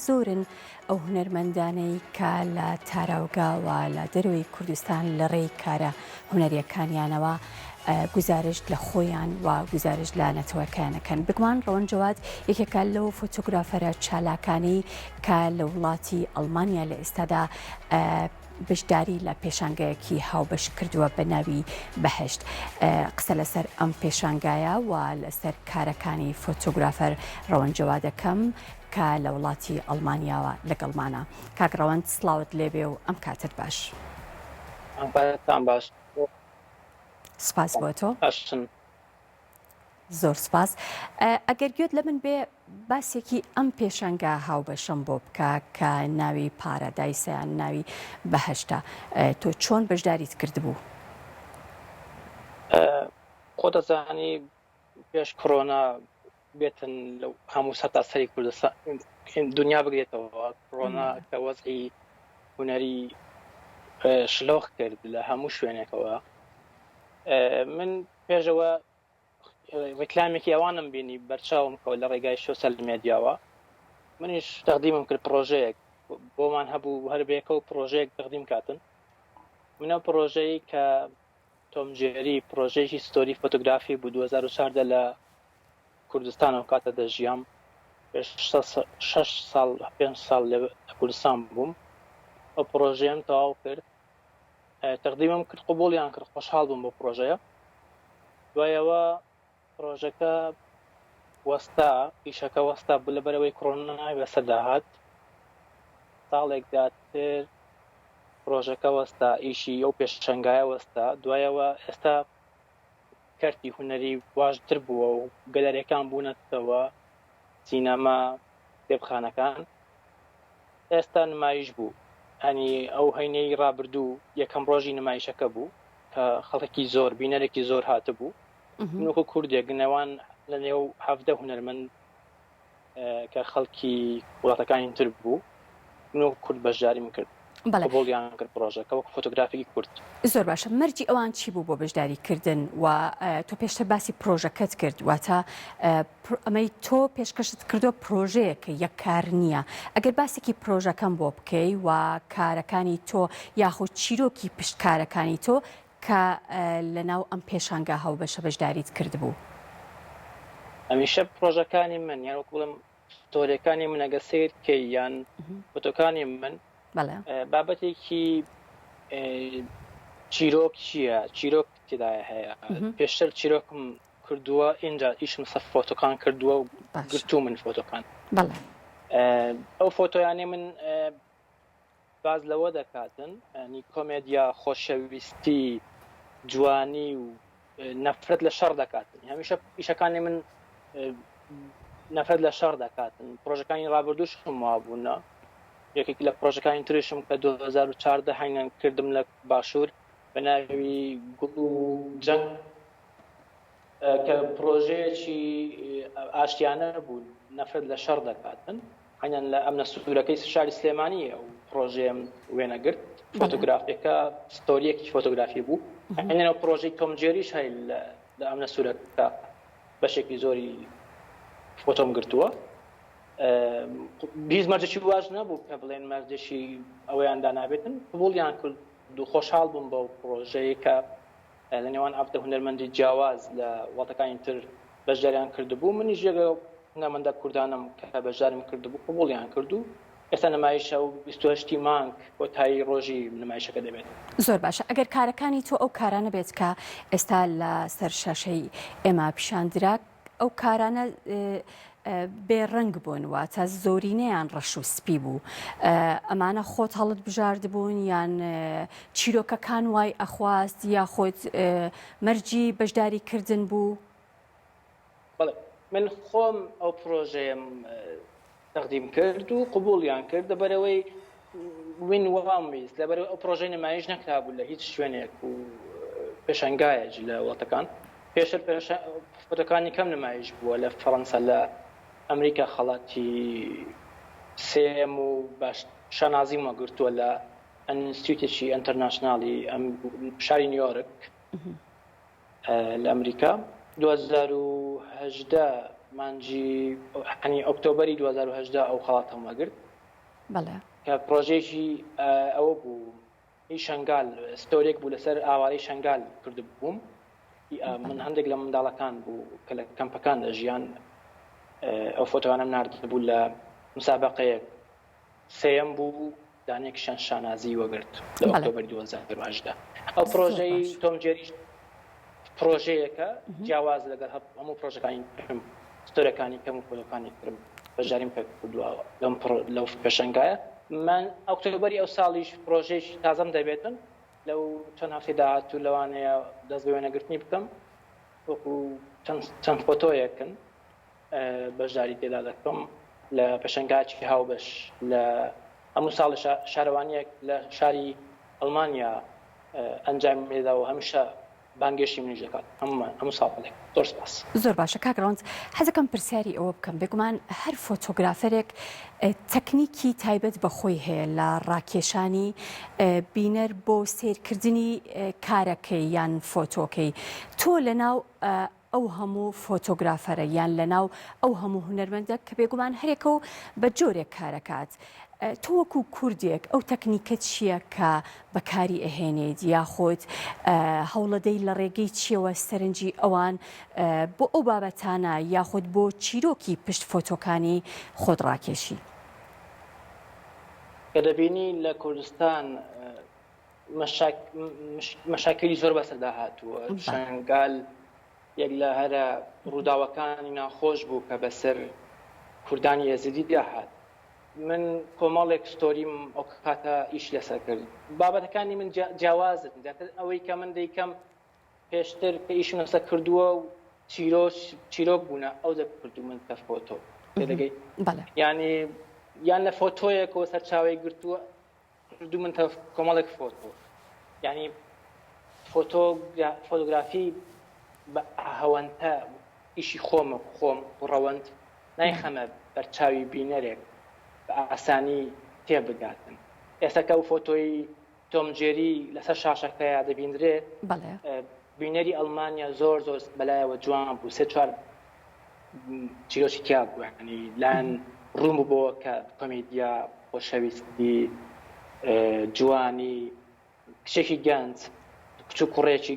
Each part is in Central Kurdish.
زۆرن ئەو هونەرمەندانەی کە لە تاراوگە و لە دەرەوەی کوردستان لە ڕێی کارە هونەریەکانیانەوە گوزارشت لە خۆیان و گوزارشت لە نەتەوەکەیان ئەکەن. بگومان ڕەوەند جەواد یەکێکە لەو فۆتۆگرافەرە چالاکانەی کە لە وڵاتی ئەڵمانیا لە ئێستادا بەشداری لە پێشانگایەکی هاوبەش کردووە بە ناوی بەهەشت. قسە لەسەر ئەم پێشانگایە و لەسەر کارەکانی فۆتۆگرافەر ڕەوەند جەواد دەکەم کە لە وڵاتی ئەڵمانیاوە لەگەڵمانە. کاک ڕەوەند سڵاوت لێبێ و ئەم کاتەت باش. ئەم کاتەتان باش. سپاس بۆ تۆ. باشن. زۆر سپاس. ئەگەر گوێت لە من بێ باسێکی ئەم پێشانگا هاوبەشەم بۆ بکە کە ناوی پارادایسە یان ناوی بەهەشتە. تۆ چۆن بەشداریت کردبوو؟ خۆت ئەزانی پێش کڕۆنا بێتن لە هەموو سەرتاسەری کوردستان دنیا بگرێتەوە کڕۆنا کە وەزعی هونەری شلۆخ کرد لە هەموو شوێنێکەوە من پێشەوە ڕیکلامێکی ئەوانم بینی بەرچاوم کەوت لە ڕێگای سۆسیال مێدیاوە منیش تەقدیمم کرد پڕۆژەیەک بۆمان هەبوو هەر بەیەکەوە پڕۆژەیەک تەقدیم کاتن منە پڕۆژەی کە تۆم جێری پڕۆژەیەکی ستۆری فۆتۆگرافی بوو 2014 لە کوردستان ئەو کاتە دەژیام پێش شەش ساڵ پێنج ساڵ لە کوردستان بووم ئەو پڕۆژەیەم تەواو کرد تەقدیمم کرد قبوڵیان کرد خۆشحاڵ بووم بۆ پڕۆژەیە دوایەوە پڕۆژەکە وەستا ئیشەکە وەستا بوو لەبەرەوەی کۆرۆنای بەسەردا هات ساڵێک داتر پڕۆژەکە وەستا ئیشی ئەو پێشەنگایە وەستا دوایەوە ئێستا کەرتی هونەری باشتر بووە و گەلەرەکان بوونەتەوە سینەما کتێبخانەکان ئێستا نمایش بوو هەنی ئەو هەینەی ڕابردوو یەکەم ڕۆژی نمایشەکە بوو کە خەڵکی زۆر بینەرێکی زۆر هاتبوو من وەکو کوردێک نێوان لە نێو حەڤدە هونەرمەند کە خەڵکی وڵاتەکانی تر بوو من وەکو کورد بەشداریم کرد قبوڵیان کرد پڕۆژەکە وەکو فۆتۆگرافێکی کورد. زۆر باشە مەرجی ئەوان چی بوو بۆ بەشداری کردن و تۆ پێشتر باسی پرۆژەکەت کرد واتە ئەمەی تۆ پێشکەشت کردووە پرۆژەیەکە یەک کار نییە ئەگەر باسێکی پرۆژەکەم بۆ بکەی و کارەکانی تۆ یاخود چیرۆکی پشت کارەکانی تۆ کە لەناو ئەم پێشانگا هاوبەشە بەشداریت کردبوو. هەمیشە پرۆژەکانی من یان وەکو بڵێم ستۆریەکانی من ئەگەر سەیر کەی یان فۆتۆکانی من بابەتێکی چیرۆک چییە چیرۆک تێدایە هەیە پێشتر چیرۆکم کردووە ئینجا ئیشم سەر فۆتۆکان کردووە و گرتوو من فۆتۆکان ئەو فۆتۆیانەی من باس لەوە دەکاتن ینی کۆمێدیا خۆشەویستی جوانی و نەفرەت لە شەڕ دەکاتن هەمیشە ئیشەکانی من نەفرەت لە شەڕ دەکاتن پرۆژەکانی ڕابردووشم وابوونە یەکێک لە پرۆژەکانی تریشم کە 2014 هەنگان کردم لە باشوور بە ناوی گوڵ و جەنگ کە پرۆژەیەکی ئاشتیانە بوو نەفرەت لە شەڕ دەکاتن عەینەن لە ئەمنە سوورەکەی شاری سلێمانی ئەو پڕۆژەیەم وێنە گرت، فۆتۆگرافیەکە ستۆریەکی فۆتۆگرافی بوو. عەینەن ئەو پڕۆژەی تۆم جێریش هەیە لە ئەمنە سوورەکە بەشێکی زۆری فۆتۆم گرتووە. هیچ مەرجێکی واش نەبوو کە بڵێن مەرجێکی ئەوەیان دانابێتن، قبوڵیان کرد و خۆشحاڵ بووم بەو پڕۆژەیە کە لە نێوان 17 هونەرمەندی جیاواز لە وڵاتەکانی تر بەشداریان کردبوو، منیش یەک لەو هونەرمەندە کوردانەم کە بەشداریم کردبوو، قبوڵیان کرد و ئێستا نمایشە و 28 ی مانگ کۆتایی ڕۆژی نمایشەکە دەبێت. زۆر باشە ئەگەر کارەکانی تۆ ئەو کارانە بێت کە ئێستا لە سەر شاشەی ئێمە پیشان درا، ئەو کارانە بێ ڕەنگ بوون واتە زۆرینەیان ڕەش و سپی بوو ئەمانە خۆت هەڵت بژاردبوون یان چیرۆکەکان وای ئەخواست یاخود مەرجی بەشداری کردن بوو؟ بەڵێ من خۆم ئەو پرۆژەیەم تەقدیم کرد و قبوڵیان کرد لەبەرئەوەی من وام ویست لەبەرئەوەی ئەو پرۆژەی نمایش نەکرابوو لە هیچ شوێنێک و پێشەنگایەک لە وڵاتەکان پێشتر فۆتۆکانی کەم نمایش بووە لە فەڕەنسا لە ئەمریکا خەڵاتی سێیەم و باش شانازیم وەگرتووە لە ئەنستیتێکی ئینتەرناشناڵی شاری نیویۆرک لە ئەمریکا 2018 مانگی هەنی ئۆکتۆبەری 2018 ئەو خەڵاتەم وەگرت. بەڵێ. کە پرۆژەیەکی ئەوە بوو هی شەنگال ستۆریەک بوو لەسەر ئاوارەی شەنگال کردبووم من هەندێک لە منداڵەکان بوو کە لە کەمپەکان دەژیان ئەو فۆتۆانەم ناردبوو لە مسابقەیەک سێیەم بوو دانێکیشیان شانازی وەگرت لە ئۆکتۆبەری 2018 ئەو پرۆژەی تۆم جێریش پرۆژەیەکە جیاواز لەگەڵ هەموو پرۆژەکانی ترم ستۆرەکانی کەم و فۆتۆکانی ترم بەشداریم پێ کردووە لەم لەو پێشەنگایە من ئۆکتۆبەری ئەو ساڵیش پرۆژەیەکی تازەم دەبێتن لەو چەند هەفتەی داهاتوو لەوانەیە دەست بە وێنەگرتنی بکەم وەکو چەند فۆتۆیەکن بەشداری تێدا دەکەم لە پێشەنگایەکی هاوبەش لە هەموو ساڵ شارەوانیەک لە شاری ئەڵمانیا ئەنجامی دەدا و هەمیشە بانگێشتی منیش دەکات هەموومان هەموو ساڵێک زۆر سپاس. زۆر باشە کاک ڕەوەند حەزەکەم پرسیاری ئەوە بکەم بێگومان هەر فۆتۆگرافەرێک تەکنیکی تایبەت بە خۆی هەیە لە ڕاکێشانی بینەر بۆ سەیرکردنی کارەکەی یان فۆتۆکەی تۆ لەناو ئەو هەموو فۆتۆگرافەرە یان لەناو ئەو هەموو هونەرمەندە کە بێگومان هەرێکە و بە جۆرێک کارەکات تۆ وەکو کوردێک ئەو تەکنیکە چییە کە بەکاری ئەهێنیت یاخود هەوڵەدەی لە ڕێگەی چیەوە سەرنجی ئەوان بۆ ئەو بابەتانە یاخود بۆ چیرۆکی پشت فۆتۆکانی خۆت ڕاکێشی؟ کە دەبینی لە کوردستان مەشاکیلی زۆر بەسەردا هاتووە شەنگال یەک لە هەرە ڕووداوەکانی ناخۆش بوو کە بەسەر کوردانی ئێزیدیدا هات من کۆمەڵێک ستۆریم ئەو کاتە ئیش لەسەر کرد بابەتەکانی من جیاوازن زیاتر ئەوەی کە من دەیکەم پێشتر کە ئیشم لەسەر کردووە و چیرۆک چیرۆک بوونە ئەو دەکردو من کە فۆتۆ تێدەگەی ینی یان لە فۆتۆیەکەوە سەرچاوی گرتووە کردو من کۆمەڵێک فۆتۆ یعنی فۆتۆ فۆتۆگرافی بە هەوەنتە ئیشی خۆمە خۆم ڕەوەند نایخەمە بەرچاوی بینەرێک بە ئاسانی تێبگاتن ئێستا کە ئەو فۆتۆی تۆم جێری لەسەر شاشەکەیا دەبیندرێ بەڵێ. بینەری ئەڵمانیا زۆر زۆر بەلایەوە جوان بوو سێ چوار چیرۆکی تیا بوو یانی لایەن ڕوون بوو بۆ کە کۆمیدیا خۆشەویستی جوانی کچێکی گەنج کچ و کوڕێکی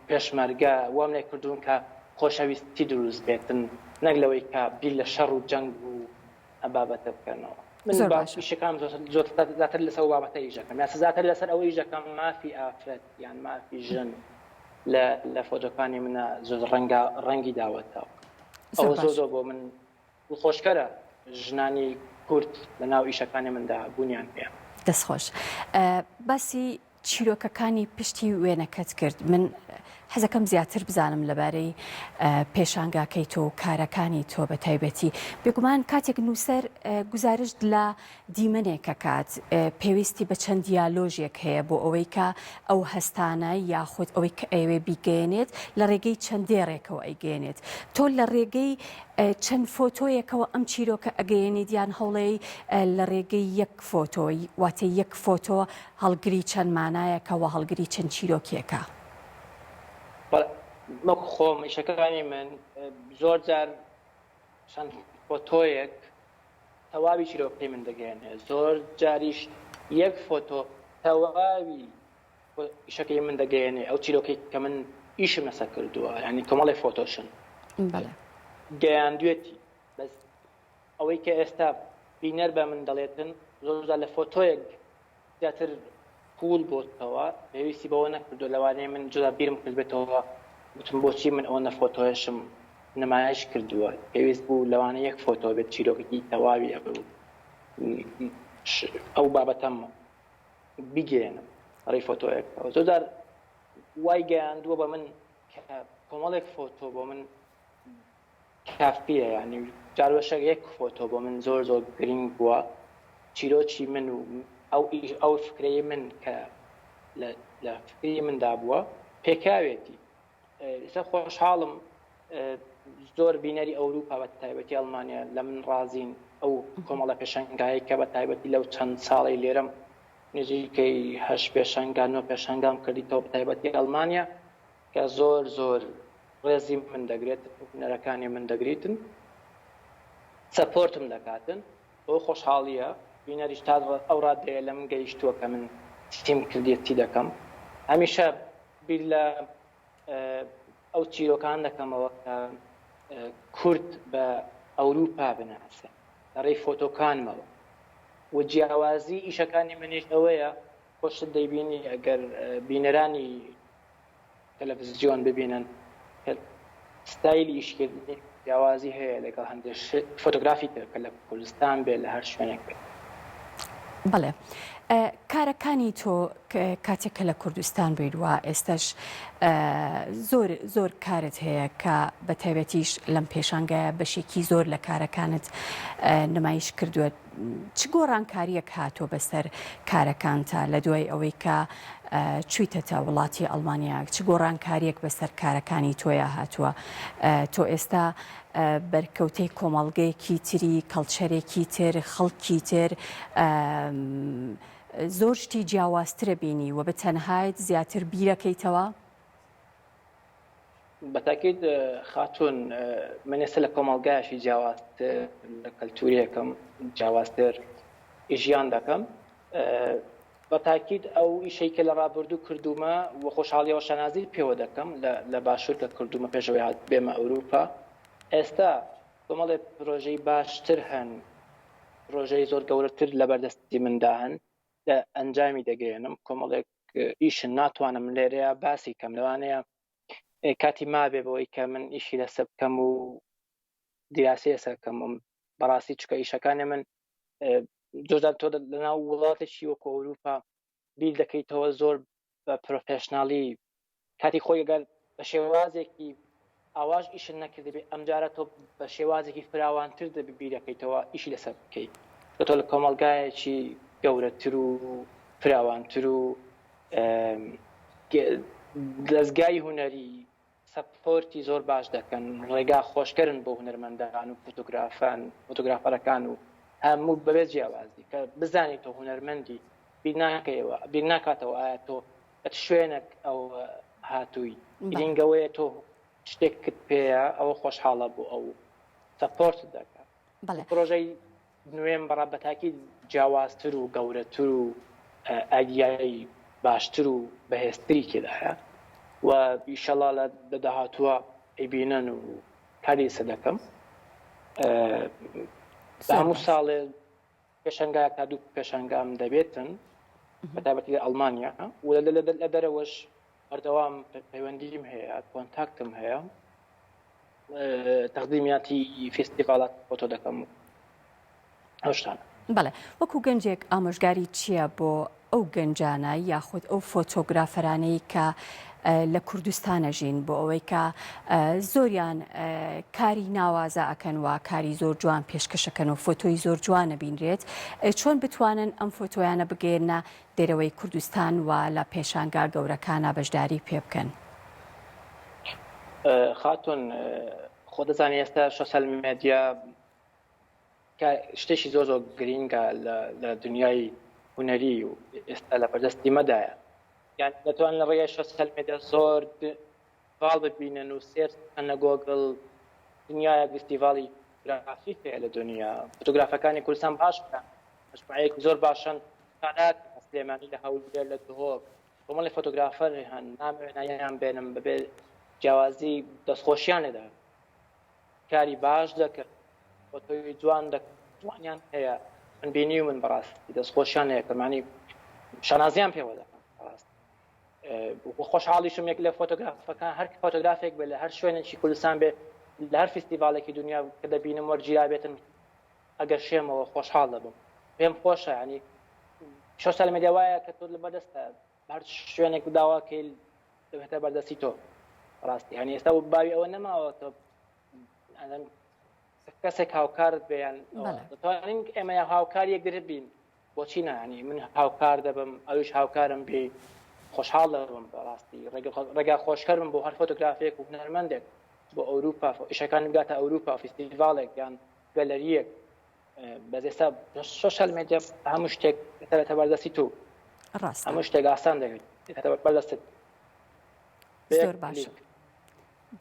پێشمەرگە وام لێ کردوون کە خۆشەویستی دروست بێتن نەک لەوەی کە بیر لە شەڕ و جەنگ و ئەم بابەتە بکەنەوە من زۆر با باشە. ئیشەکان زۆر زۆر زیاتر لەسەر ئەو بابەتە ئیش دەکەم یان زیاتر لەسەر ئەوە ئیش دەکەم مافی ئافرەت یان مافی ژن لە لە فۆتۆکانی منە زۆر ڕەنگا ڕەنگی داوەتەوە زۆر ئەوە زۆر باشە. زۆر بۆ من دڵخۆشکەرە ژنانی کورد لە ناو ئیشەکانی مندا بوونیان هەیە. دەست خۆش. باسی چیرۆکەکانی پشتی وێنەکەت کرد من حەزەکەم زیاتر بزانم لەبارەی پێشانگاکەی تۆ و کارەکانی تۆ بە تایبەتی بێگومان کاتێک نووسەر گوزارشت لە دیمەنێکەکات پێویستی بە چەند دیالۆژێک هەیە بۆ ئەوەی کە ئەو هەستانە یاخود ئەوەی کە ئەیەوێ بیگەیەنێت لە ڕێگەی چەند دێڕێکەوە ئەیگەیەنێت تۆ لە ڕێگەی چەند فۆتۆیەکەوە ئەم چیرۆکە ئەگەیەنیت یان هەوڵەی لە ڕێگەی یەک فۆتۆ واتە یەک فۆتۆ هەڵگری چەند مانایەکە و هەڵگری چەند چیرۆکێکە؟ وەک خۆم ئیشەکانی من زۆر جار چەند فۆتۆیەک تەواوی چیرۆکەکەی من دەگەیەنێ زۆر جاریش یەک فۆتۆ تەواوی ئیشەکەی من دەگەیەنێ ئەو چیرۆکەی کە من ئیشم لەسەر کردووە یعنی کۆمەڵی فۆتۆشن گەیاندوێتی بەس ئەوەی کە ئێستا بینەر بە من دەڵێتن زۆر جار لە فۆتۆیەک زیاتر قووڵ بۆتەوە پێویستی بەوە نەکردووە لەوانەیە من جودا بیرم کردبێتەوە وتم بۆچی من ئەوەندە فۆتۆیەشم نمایش کردووە پێویست بوو لەوانە یەک فۆتۆ بێت چیرۆکێکی تەواوی ئەو ئەو بابەتەم بیگەیەنم ڕێی فۆتۆیەکەوە زۆر جار وای گەیاندووە بە من کە کۆمەڵێک فۆتۆ بۆ من کافیە یانی جار وەشە یەک فۆتۆ بۆ من زۆر زۆر گرینگ بووە چیرۆکی من و ئەو ئەو فکرەی من کە لە فکری مندا بووە پێکاوێتی ئێستا خۆشحاڵم زۆر بینەری ئەوروپا بە تایبەتی ئەڵمانیا لە من ڕازین ئەو کۆمەڵە پێشەنگایە کە بە تایبەتی لەو چەند ساڵی لێرەم نزیکەی هەش پێشەنگا نۆ پێشەنگام کردیتەوە بە تایبەتی ئەڵمانیا کە زۆر زۆر ڕێزی من دەگرێت هونەرەکانی من دەگریتن سەپۆرتم دەکاتن بۆ خۆشحاڵیە. بینەریش تا ئەو ڕادەیە لە من گەیشتووە کە من چیم کردیە چی دەکەم. هەمیشە بیر لە ئەو چیرۆکان دەکەمەوە کە کورد بە ئەوروپا بناسێ لە ڕێی فۆتۆکانمەوە و جیاوازی ئیشەکانی منیش ئەوەیە خۆشت دەیبینی ئەگەر بینەرانی تەلەفزیۆن ببینن کە ستایلی ئیشکردنی جیاوازی هەیە لەگەڵ هەندێک فۆتۆگرافی تر کە لە کوردستان بێ لە هەر شوێنێک بێت. بەڵێ کارەکانی تۆ کاتێک کە لە کوردستان بوویت و ئێستش زۆر زۆر کارت هەیە کە بە تایبەتیش لەم پێشانگایە بەشێکی زۆر لە کارەکانت نمایش کردووە چ گۆڕانکارییەک هاتووە بەسەر کارەکانتا لە دوای ئەوەی کە چوویتەتە وڵاتی ئەڵمانیا چ گۆڕانکارییەک بەسەر کارەکانی تۆیا هاتووە تۆ ئێستا بەرکەوتەی کۆمەڵگەیەکی تری کەڵچەرێکی تر خەڵکی تر زۆر شتی جیاوازترە بینی و بە تەنهایت زیاتر بیرەکەیتەوە؟ بەتاکید خاتوون من ئێستا لە کۆمەڵگایەکی جیاوازتر لە کەلتورێکم جیاوازتر ژیان دەکەم بەتاکید ئەو ئیشەی کە لە ڕابردوو کردومە و خۆشحاڵیەوە شانازی پێوە دەکەم لە باشوور کە کردومە پێشەوەی هات بێمە ئەوروپا ئێستا کۆمەڵێ پرۆژەی باشتر هەن پرۆژەی زۆر گەورەتر لە بەردەستی مندا هەن لە ئەنجامی دەگەیەنم کۆمەڵێک ئیشن ناتوانم لێرەیە باسی کەم لەوانەیە کاتی مابێ بەوەی کە من ئیشی لەسەر بکەم و دیراسی لەسەر بکەم بەڕاستی چکە ئیشەکانی من زۆرجار تۆ لەناو وڵاتێکی وەکو ئەوروپا بیر دەکەیتەوە زۆر بە پرۆفێشنالی کاتی خۆی گەر بە شێوازێکی ئاواش ئیشت نەکردبێ ئەمجارە تۆ بە شێوازێکی فراوانتر دەبی بیرەکەیتەوە ئیشی لەسەر بکەیت کە تۆ لە کۆمەڵگایەکی گەورەتر و فراوانتر و دەزگای هونەری سەپۆرتی زۆر باش دەکەن ڕێگا خۆشکەرن بۆ هونەرمەندان و فۆتۆگرافان فۆتۆگرافەرەکان و هەموو بەبێ جیاوازی کە بزانیت تۆ هونەرمەندی بیر ناکەیەوە بیر ناکاتەوە ئایا تۆ لە چ شوێنێک ئەو هاتووی گرینگ ئەوەیە تۆ شتێکت پێیە ئەوە خۆشحاڵە بۆ ئەو سەپۆرت دەکات بەڵێ. پرۆژەی نوێم بەڕا بەتاکی جیاوازتر و گەورەتر و ئایدیای باشتر و بەهێزتری تێدایە و ئیشەڵا لە داهاتووە ئەیبینن و کاری لەسەر دەکەم هەموو ساڵێ پێشەنگا تا دوو پێشەنگام دەبێتن بە تایبەتی لە ئەڵمانیا و لە دەرەوەش بەردەوام پەیوەندیم هەیە کۆنتاکتم هەیە تەقدیمیاتی فێستیڤاڵات فۆتۆ دەکەم و ئەو شتانە. بەڵێ وەکو گەنجێک ئامۆژگاری چییە بۆ ئەو گەنجانە یاخود ئەو فۆتۆگرافەرانەی کە لە کوردستانە ژین بۆ ئەوەی کە زۆریان کاری ناوازە ئەکەن و کاری زۆر جوان پێشکەشەکەن و فۆتۆی زۆر جوانە بینرێت چۆن بتوانن ئەم فۆتۆیانە بگەێنە دەرەوەی کوردستان و لە پێشانگا گەورەکانا بەشداری پێ بکەن؟ خاتون خۆ دەزانی ئێستا شۆسیال مێدیا کە شتێکی زۆر زۆر گرینگە لە دنیای هونەری و ئێستا لە بەردەستی مەدایە یان دەتوان لە ڕێگای شۆسیال مێدیا زۆر ڤاڵ ببینن و سێرچ بکەن لە گۆگڵ دنیایەک فیستیڤاڵی گرافیک هەیە لە دنیا فۆتۆگرافەکانی کوردستان باش بکەن مەجموعەیەکی زۆر باشن چالاک لە سلێمانی لە هەولێر لە دهۆک کۆمەڵی فۆتۆگرافەر هەن نامەوێت ناویان بێنم بەبێ جیاوازی دەستخۆشیان لێ دەکەم کاری باش دەکەن فۆتۆی جوان جوانیان هەیە من بینیومن بەڕاستی دەستخۆشیان لێ دەکەم یانی شانازیان پێوە دەکەم بەڕاستی خۆشحاڵیشم یەک لە فۆتۆگرافەکان هەر فۆتۆگرافێک بێ لە هەر شوێنێکی کوردستان بێ لە هەر فیستیڤالێکی دنیا کە دەبینم وەرگیرا بێتن ئەگەر شێمەوە خۆشحاڵ دەبم پێم خۆشە ینی شۆسیال میدیا وایە کە تۆ لە بەردەستە هەر شوێنێک داواکەی دەبێتە بەردەستی تۆ ڕاستی هەنی ئێستا باوی ئەوە نەماوە تۆ کەسێک هاوکارت بێیان دەتوانین ئێمە هاوکار یەکتر بین بۆچی نا یانی من هاوکار دەبم ئەویش هاوکارم بێ خۆشحاڵ دەبم بەڕاستی ڕێگا خۆشکەر بم بۆ هەر فۆتۆگرافێک و هونەرمەندێک بۆ ئەوروپا ئیشەکانی بگاتە ئەوروپا فیستیڤاڵێک یان گەلەریەک بەس ئێستا سۆشیال میدیا هەموو شتێک دەکەوێتە بەردەستی تۆ ڕاست هەموو شتێک ئاسان دەکەوێت بەردەستت زۆر باشە.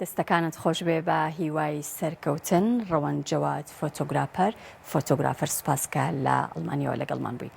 دەستەکانت خۆشبێ بە هیوای سەرکەوتن ڕەوەند جەواد فۆتۆگراپەر فۆتۆگرافەر سوپاس کە لە ئەڵمانیاوە لەگەڵمان بووی.